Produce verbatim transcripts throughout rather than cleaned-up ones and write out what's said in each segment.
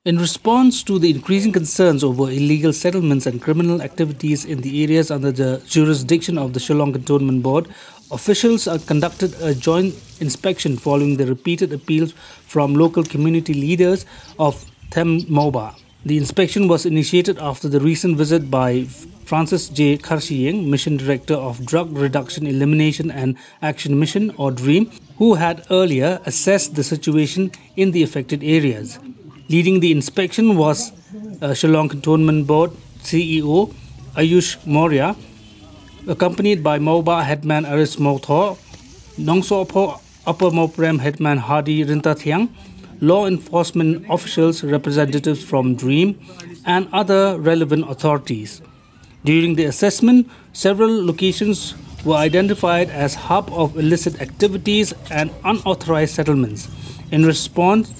In response to the increasing concerns over illegal settlements and criminal activities in the areas under the jurisdiction of the Shillong Cantonment Board, officials uh, conducted a joint inspection following the repeated appeals from local community leaders of Them Mawbah. The inspection was initiated after the recent visit by Francis J. Kharshiing, Mission Director of Drug Reduction, Elimination and Action Mission, or DREAM, who had earlier assessed the situation in the affected areas. Leading the inspection was uh, Shillong Cantonment Board C E O Ayush Maurya, accompanied by Mawbah Headman Aris Mawthoh, Nongsohphoh Upper Mawprem Headman Hadi Ryntathiang, law enforcement officials, representatives from DREAM, and other relevant authorities. During the assessment, several locations were identified as hub of illicit activities and unauthorized settlements. In response,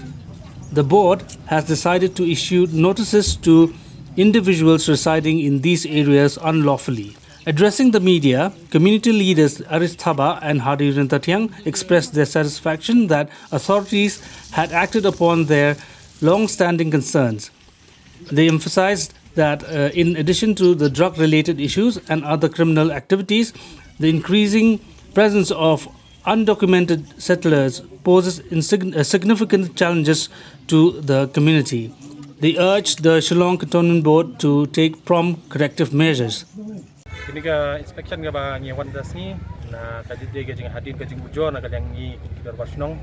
the board has decided to issue notices to individuals residing in these areas unlawfully. Addressing the media, community leaders Aris Thabah and Hadi Ryntathiang expressed their satisfaction that authorities had acted upon their long-standing concerns. They emphasized that uh, in addition to the drug-related issues and other criminal activities, the increasing presence of undocumented settlers poses insign- uh, significant challenges to the community. They urged the Shillong Cantonment Board to take prompt corrective measures. Kane ka inspection kaba ngi wan da sngi na ka dei ka jinghadien ka jingujor na ka liang ngi ki dorbar shnong.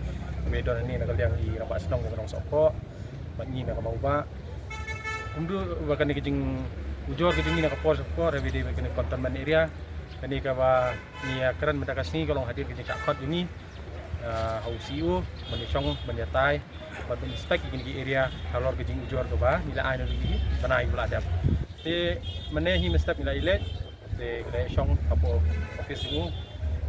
Kaba don hangne na ka liang i rangbah shnong ka Nongsohphoh bad ngi na ka Mawbah. Kumjuh ba kane ka jingujor ka jong ngi na ka por sha ka por haba dei ba kane containment area. Kane kaba ngi ïa kren mynta ka sngi ka long hadien ka jingshah khot jong ngi ha u C E O ban ïa shong ban ïa tai bad ban inspect ïa kine ki area halor ka jingujor kaba ngi la ai na ki bnai ba la dep. Te mynne hi mynstep ngi la ïaleit te ngi la ïa shong hapoh office jong u.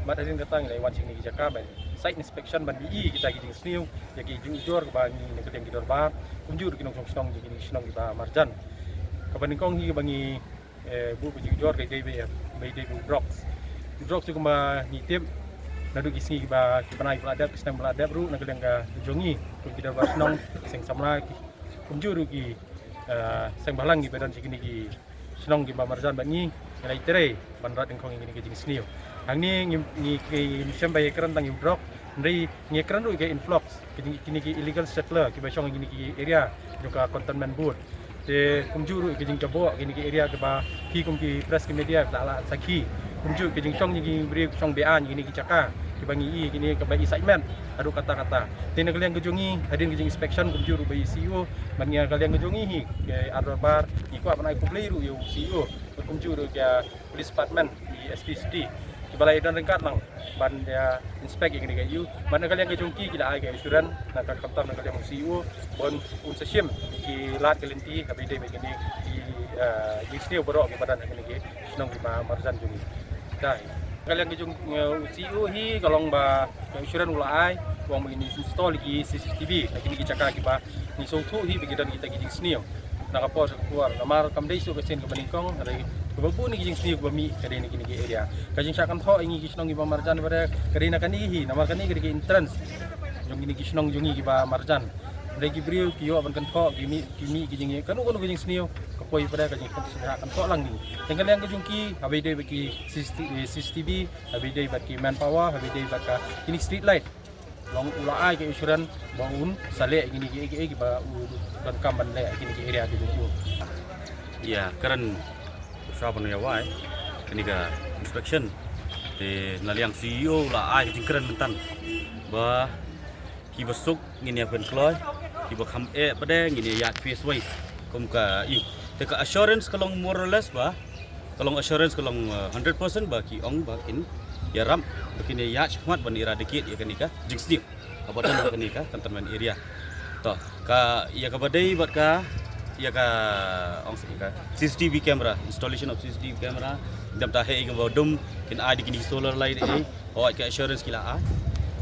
Bad hadien kata ngi la ïa wan sha kine ki jaka ban site inspection ban ïohi kita ki jingsniew ïa ki jingujor kaba ngi na ka liang ki dorbar kumjuh ruh ki nongshong shnong jong kine ki shnong kiba marjan. Kaba nyngkong hi kaba ngi eh, buh ka jingujor ka dei ba ba dei ba drugs. Drugs tu kumba ngi tip naduh ki sngi kiba ki bnai ba la dep ki snem ba la dep ruh na ka liang ka jong ngi kum ki dorbar shnong seng samla ki kumjuh ruh ki eh, seng bhalang kiba don sha kine ki shnong kiba marjan bad ngi ngi la ïatrei ban rat nyngkong ïa kine ki jingsniew. Hangne ngi ngi ki shem ba ïa kren tang ïa u drug hynrei ngi ïa kren ruh ïa ka influx. Kine ki illegal settler kiba shong kine ki area jong ka containment board. Te kumjuh ruh ki jingjaboh kine ki area kiba phi kum ki press ki media la la sakhi. Kumjuh ki jingshong ki briew shong beaiñ kine ki jaka kiba ngi i kine kiba i site met haduh katta katta. Te na ka liang ka jong ngi hadien ki jing inspection kumjuh ruh ba i C E O ban ngi ka liang ka jong ngi hi ki ar dorbar ngi kwah ban ai khublei ruh ïa u C E O kumjuh ruh ki police department, i S P City kiba la ïa don ryngkat lang ban ïa inspect ïa kine ki issue. Bad na ka liang ka jong ki ki la ai ka assurance na ka khamtam na ka liang u C E O ban un sa shim ki lad ki lynti haba ïadei bad kine ki jingsniew baroh kiba don ha kine ki shnong kiba marjan jong ngi. Dei na ka liang ka jong u C E O hi ka long ba ka assurance u la ai u ong ba ngin install ki C C T V ha kine ki jaka kiba ngi sngewthuh hi ba ki don kita ki jingsniew. Na ka por sha ka por namar kam dei shuh ka sien kaba nyngkong hynrei kaba bun ki jingsniew kaba mih ka dei na kine ki area. Ka jingshah kynthoh ïa ngi ki shnong kiba marjan ba dei ka dei na kane hi namar kane ka dei ka entrance jong kine ki shnong jong ngi kiba marjan. Hynrei ki briew ki ïoh ban kynthoh ki mih ki mih ki jing kano kano ki jingsniew ka poi ba dei ka jingshah kynthoh lang ngi. Tang ka liang ka jong ki haba ïadei bad ki C C T V haba ïadei bad ki manpower haba ïadei bad ka kine ki street light. Long u la ai ka assurance ba un sa leh kine kiei kiei kiba u donkam ban leh kine ki area ki jong u. Ïa kren sha ban ïa wai kane ka inspection te na liang C E O u la ai ka jingkren mynta ba kiba suk ngin ïa pynkloi kiba kham eh pat ngin ïa ïaid phase wise kum ka ïu. Te ka assurance ka long more or less ba ka long assurance ka long uh, hundred percent ba ki ong ba kin ïarap ba kin ïa shakhmat ban eradicate ïa kane ka jingsniew haba don ha kane ka containment area. To ka ïa kaba dei bad ka ïa ka ong ka C C T V camera, installation of C C T V camera. Dam ta hei kaba dum kin ai di kini solar light eh. Oh ka assurance ki la ai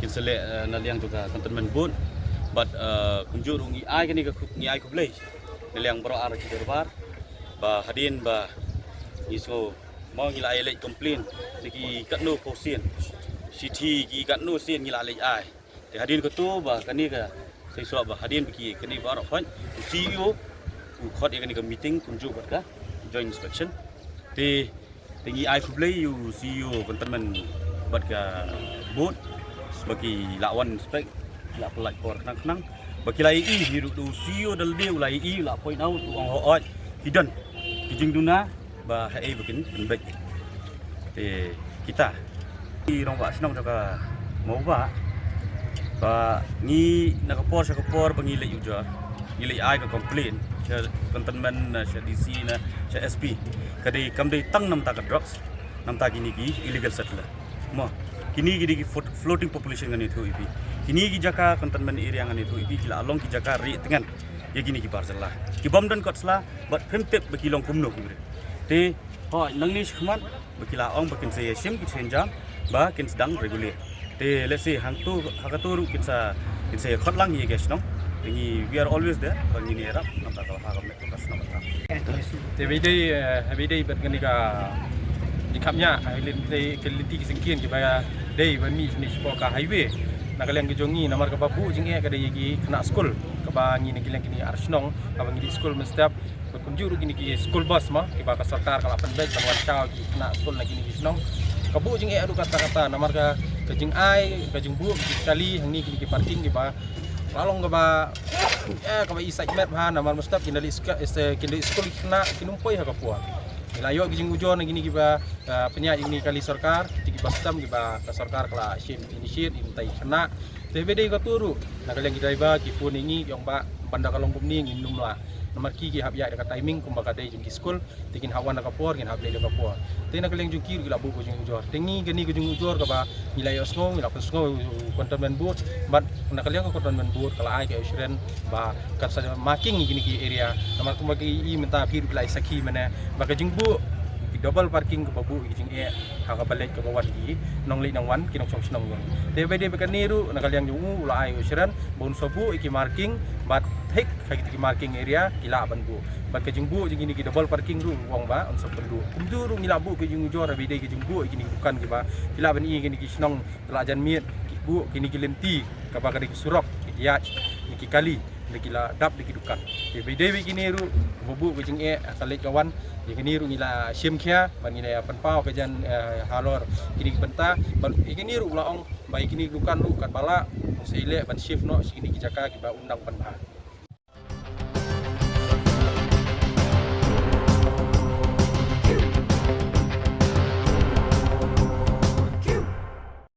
kin sa leh uh, na liang tu ka containment board. But uh, kumjuh ruh ngi ai kane ka ngi ai khublei na liang baroh ar ki dorbar ba hadien ba ngi sngew mo ngi la ai leh complain na ki katno ko sien shithi ki katno sien ngi la leh ai. Te hadien katu ba kane ka Te shuwa ba hadien ba ki kane baroh khot, u C E O u khot ïa kane ka meeting kumjuh bad ka joint inspection. Te te ngi ai khublei ïa u C E O Cantonment bad ka board ba ki la wan inspect, ki la pynlait por khnang khnang, ba ki la ïohi hi ruh, u C E O da lade u la ïohi, u la point out, u ong hooid ki don ki jingduna ba haei ba kin pynbeit. Te kita ki rangbah shnong jong ka Mawbah, ba ngi na ka por sha ka por ba ngi leit ujor, ngi leit ai ka complain sha Cantonment, na sha D C, na sha S P. Ka dei, kam dei tang namar ka drugs, namar kine ki illegal settler. Mo, kine ki dei ki float-, floating population ngan ïathuh ïa phi. Kine ki jaka Cantonment area ngan ïathuh ïa phi, ki la long ki jaka rieh tngen ïa kine ki bar jylla. Ki bym don kot sla, bad phim tip ba ki long kumno ki briew. Te hooid, nangne shakhmat ba ki la ong ba kin sa ïashim, kin sa ïanjam, ba kin sdang regular. Te let's say hangto, ha kato ruh kin sa, kin sa ïakhot lang ïa ka shnong. Te ngi, we are always there, ba ngin ïarap namar ka la ha ka met ka shnong ka. Te ba ïadei, eh, ba ïadei bad kane ka jingkhapngiah ha lynti, ka lynti ki syngkien kiba dei ban mih shane shapoh ka highway. Na ka liang ka jong ngi, namar kaba buh jingeh ka dei ïa ki khynnah skul, kaba ngi na ki liang kine ar shnong, kaba ngi dei skul mynstep, bad kumjuh ruh kine ki school bus mo, kiba ka sorkar ka la pynbeit ban wan shaw ki khynnah skul na kine ki shnong. Ka buh jingeh ruh katta katta, namar ka, ka jingai, ka jingbuh ki kali hangne kine ki parking kiba la long kaba, eh, kaba i sait met bha, namar mynstep kin da leit ska-, eh, kin da leit skul ki khynnah, kin ym poi ha ka por. Ngi la ïoh ki jingujor na kine kiba, eh, pynïaid ïa kine ki kali sorkar, te kiba stem kiba ka sorkar ka la shim initiate ïa ki khynnah. Te ba dei kato ruh, na ka liang ki driver ki phone ïa ngi, ki ong ba ban da ka long kumne ngin ym lah. Namar ki, ki hap ïaid da ka timing kumba ka dei jong ki skul, te kin hap wan da ka por, kin hap leit da ka por. Te na ka liang jong ki ruh ki la buh ka jingujor. Te ngi kane ka jingujor kaba ngi la ïohsngew, ngi la pynsngew u Cantonment Board, bad na ka liang ka Cantonment Board ka la ai ka assurance ba kan sa marking ïa kine ki area. Namar kumba ki i mynta phi ruh ki la ïa sakhi mynne ba ka jingbuh ki double parking kaba buh ïa ki jingeh ha kaba leit kaba wan ki nongleit nongwan, ki nongshong shnong jong ngi. Te ba dei ba kane ruh na ka liang jong u, u la ai assurance ba un sa buh ïa ki marking, bad thik ha kito ki marking area ki lah ban buh. Bad ka jingbuh jong kine ki double parking ruh u ong ba un sa pynduh. Kumjuh ruh ngi la buh ka jingujor ha ba dei ka jingbuh ïa kine ki dukan kiba ki lah ban ïoh, kine ki shnong ki la jan miet, ki buh kine ki lynti kaba ka dei ka surok, ki ïaid ïa ki kali, da ki la dap da ki dukan. Te ba dei ba kine ruh ba buh ka jingeh ha ka leit ka wan, ïa kine ruh ngi la shim khia, bad ngi la pynpaw ka jan, eh, halor kine ki bynta, bad ïa kine ruh la ong ba ïa kine ki dukan ruh katba lah un sa ïaleh ban shift noh sha kine ki jaka kiba un dang pynbha.